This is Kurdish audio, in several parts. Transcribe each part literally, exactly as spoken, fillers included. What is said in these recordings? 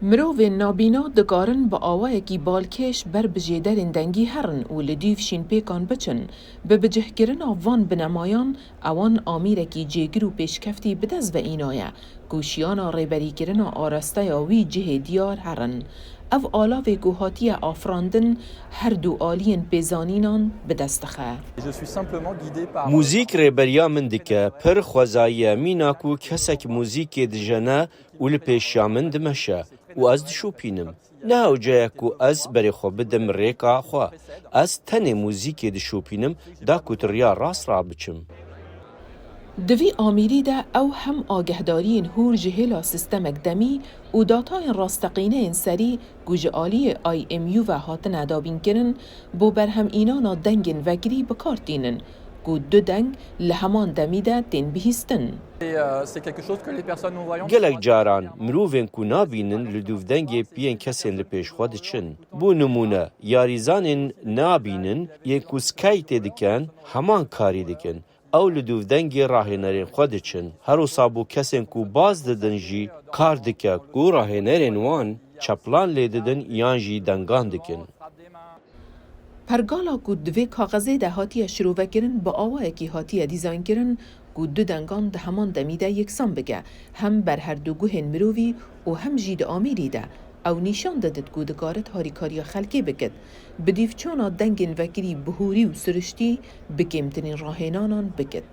Mirovên nabîna dikarin bi awayekî balkêş ber bi jêderên dengî herin û li dîv şînpêkan biçin. Bi bicihkirina van binemayan, ewan amîrekî cêgir û pêşkeftî bi dest ve înaye, ku şiyana rêberîkirina arasteya wî cihê diyar herin. Ev alavê ku hatiye afirandin, her du aliyên pêzanînan bi dest dixe. Muzîk rêberiya min dike, pir xwezayî ye. Mîna ku kesek muzîkê dijene û li pêşiya min dimeşe û ez dişopînim. Ne hewce ye ku ez berê xwe bidim rêka xwe. Ez tenê muzîkê dişopînim da ku di riya rast rabiçim. Di vî amîrî de ew hem agehdariyên hûr ji hêla sistemek demî û datayên rasteqîneyên serî ku ji aliyê I M U ve hatine dabînkirin, bo berhemînana dengên vekirî bi kar tînin, ku du deng li heman demî de tên bihîstin. Gelek caran mirovên ku nabînin li dûvdengê piyên kesên li pêş xwe diçin. Bo nimûne, yarîzanên nabînin yên ku skeytê dikin, heman karî dikin. Ew li dûvdengê rahênerên xwe diçin. Her wisa bo kesên ku baz didin jî kar dike ku rahênerên wan çeplan lê didin yan jî dengan dikin. Pergala ku di vê kaxezê de hatiye şirovekirin, bi awayekî hatiye dîzaynkirin ku du dengan di heman demî de yeksan bike, hem ber her du guhên mirovî û hem jî di amîrî de. Ew nîşan didit ku dikarit harîkariya xelkê bikit, bi dîvçana dengên vekirî bi hûrî û siriştî bi kêmtirîn rahênanan bikit.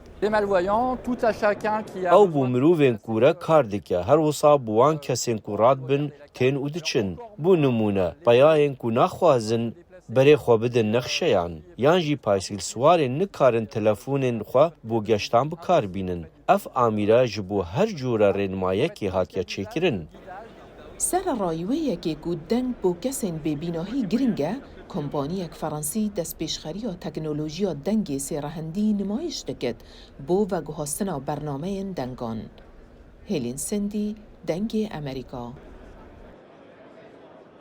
Ew bo mirovên kûre kar dike, her wisa bo wan kesên ku radibin tên û diçin. Bo nimûne, peyayên ku naxwazin berê xwe bidin nexşeyan, yan jî paysîlsiwarên nikarin telefonên xwe bo geştan bi kar bînin. Ev amîre ji bo her cûre rênimayekê hatiye çêkirin. Sererayî wê yekê ku deng bo kesên bêbînahî giring e, kompaniyek Fransî destpêşxeriya teknolojiya dengê sêrehendî nimayîş dikit bo veguhastina bernameyên dengan. Hêlîn Sendî, Dengê Emerîka.